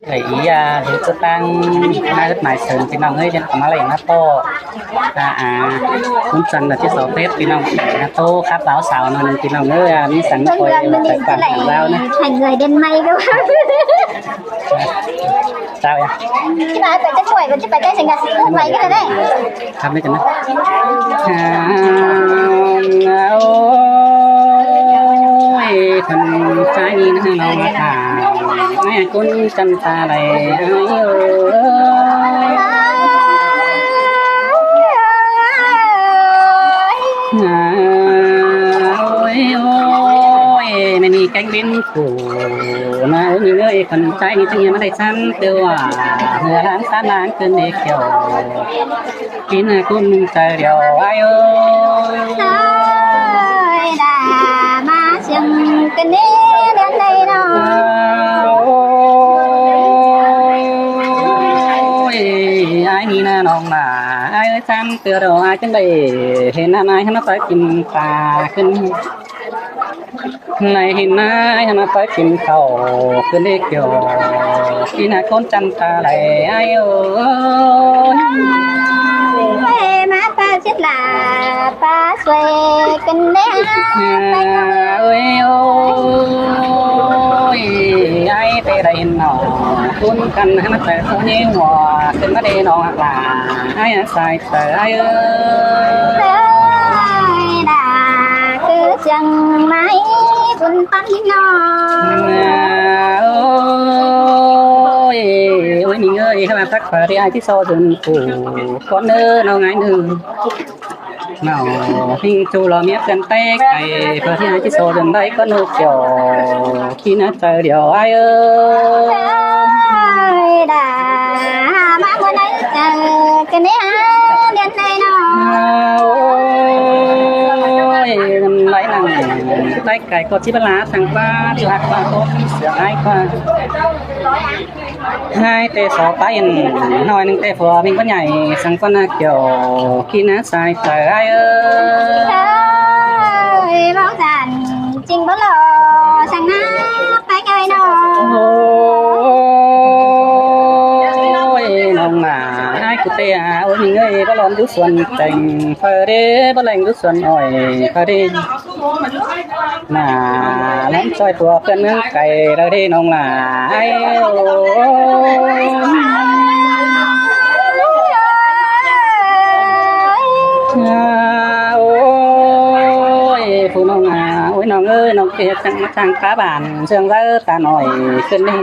ເອີຍ ອີຢາ ເຮັດສະຕັງ ມາເຮັດໝາຍເສີນ ພີ່ນ້ອງເອີຍ ຈະເຂົ້າມາເລີຍນະໂຕ ອາ ອາ ຄຸນສັນນະ ທີ່ສອງເພັດ ພີ່ນ້ອງນະໂຕ ຄັບສາວໆ ໜ້ອຍໜຶ່ງ ພີ່ນ້ອງເອີຍ ມີສັງ ເພິ່ນ ຂ້ອຍ ເລື່ອງມັນ ໃສ່ ນີ້ ປາກ ຊິໄຫຼ ຂອງລາວນະ ໃຫ້ເງີຍເດັ່ນໃໝ່ເດີ ເຈົ້າ ທີ່ມາໄປຈະປ່ວຍ ມັນຈະໄປໄດ້ຈັ່ງໃດ ໄປກໍໄດ້ ຄັບໄດ້ກັນນະ ໂອ້ຍ ຄົນຊາຍນີ້ນະ ນ້ອງມາຖາມ ໃຫ້ຄຸນຈັນຕາໄຫຼ ອ້າຍເອີຍ ໂອ້ຍ ໂອ້ຍ ແມ່ນມີແກງບິນ ໂອ້ ນາເອີຍ ເອີຍ ຄັນໃຈນີ້ ຈະເຮັດມາໄດ້ຊັ້ນ ຄືວ່າເຮືອລ້ານຊານລ້ານ ຄືນເອກແກ້ວ ກິນກຸ້ນໃຈດຽວ ອ້າຍເອີຍ ເອີຍ ດາມາຊຽງກັນເນ ເດືອນໃດເນາະ ໂອ້ຍ ອ້າຍນີ້ນະນ້ອງຫຼ້າ ອ້າຍເອີຍ ຈຳເທື່ອດອກ ອ້າຍຈຶ່ງໄດ້ເຫັນ ອ້າຍຫັ້ນມາໄປກິນປາຂຶ້ນ ໄດ້ເຫັນນາຍຫັ້ນມາໄປກິນເຂົ້າ ຄືນເດກຢອກ ທີ່ນາຄົນຈັນຕາໄຫຼອ້າຍເອີຍ ມາປາຊິດລາ ປາຊ່ວຍກັນແດ່ ເອີຍໂອ້ຍ ອ້າຍເຕໄດ້ເຫັນນ້ອງ ຄຸນກັນຫັ້ນມາແຕ່ເຊົ້ານີ້ຫົວ ຂຶ້ນມາເດນ້ອງຮັກຫຼ້າ ອ້າຍອາໄສ ເອີຍ ເອີຍ ດາ ຄືສຽງໄມ້ບຸນປັນນ້ອງ ໂອ້ຍ ໂອ້ຍ ນີ້ເອີຍ ມາທັກພາເດອ້າຍທີ່ຊໍຈົນຜູ້ ກ່ອນເດີນ້ອງອ້າຍເດີ ເນາະ ຫິງຈູລໍເມຍເພື່ອນແຕກໄປ ເພື່ອທີ່ອ້າຍຊິໂຊເລື່ອງໃດກໍນຸກຈອກ ທີ່ໜ້າໃຈດຽວອ້າຍເອີຍ ດາ ມາເມື່ອໃດເຈີກັນເດ້ ເດືອນໃດເນາະ ໂອ້ຍ ໄດ້ນັ່ງໃກ້ໆ ກໍຊິເວລາທາງຟ້າ ທີ່ຮັກວ່າຄົນເສືອຮ້າຍກວ່າ ໃຫ້ແຕ່ສອບໄປໜ້ອຍໜຶ່ງ ແຕ່ຜົວເປັນຄົນໃຫຍ່ ສັງກອນນາກ່ຽວ ຂີ້ໜ້າສາຍເຕີ ອ້າຍເອີຍ ເອີຍ ເວົ້າສັນຈິງບໍ່ຫຼໍ່ ສັງໜ້າໄປໄກໜໍ່ ໂອ້ຍ ນ້ອງຫຼ້າ ອ້າຍກູເຕອາ ໂອ້ຍ ເອີຍ ບໍ່ຫຼອນຢູ່ສວນແຕງ ເພິ່ນເດ້ ບໍ່ແລງຢູ່ສວນອ້ອຍ ເພິ່ນເດ້ ໜ້າ ລຳຊ່ອຍຕົວເພື່ອນເມືອງໄກ ລະເດ້ນ້ອງຫຼ້າ ໂອ້ຍ ໂອ້ຍ ຜູ້ນ້ອງອາ ໂອ້ຍ ນ້ອງເອີຍ ນ້ອງເກດ ຈັ່ງມາທາງກາບ້ານ ເຊື່ອງເວີຕາໜ້ອຍ ຂຶ້ນນີ້